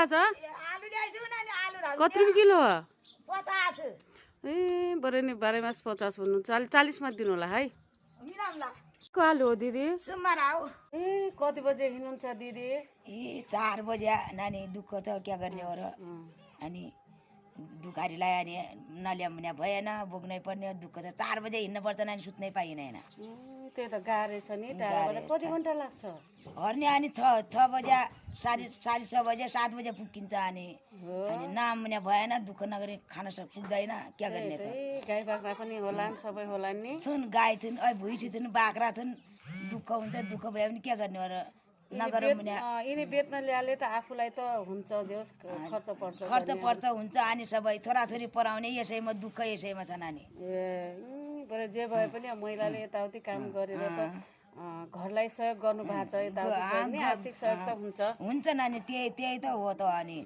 भएको छ? आलु ल्याइदिउ न नि आलु राख्नु कति रुपियाँ किलो हो? 50 ए बरे नि 12 मास 50 भन्नु 40 मा दिनु होला है। मिलाउँला को आलु हो दिदी? सुम्मारा हो ए कति बजे हिँड्नुहुन्छ दिदी? ए 4 बजे नानी दुःख छ क्या गर्ने हो र अनि दुखारीलाई अनि नल्याउँ भने भएन बोक्नै पर्ने दुःख छ 4 बजे हिँड्नुपर्छ नानी सुत्नै पाइँदैन त्यही त गाह्रो छ नि टाढाबाट कति घन्टा लाग्छ? हर्ने अनि 6 बजे साढे 6 बजे 7 बजे पुग्किन्छ अनि नाम भने भएन दुःख नगरी खान पुग्दैन क्या गर्ने त गाई बाख्रा पनि होला नि सबै होला नि छन् गाई छन् भुइँसी छन् बाख्रा छन् दुःख हुन्छ दुःख भयो भने के गर्ने हो र नगरौँ भने यिनी बेच्न ल्याले त आफूलाई त हुन्छ खर्च पर्छ हुन्छ अनि सबै छोराछोरी पढाउने यसैमा दुःख यसैमा छ नानी बरु जे भए पनि महिलाले यताउति काम गरेर त घरलाई सहयोग गर्नु भएको छ यताउति आर्थिक सहयोग त हुन्छ नानी त्यही त हो त अनि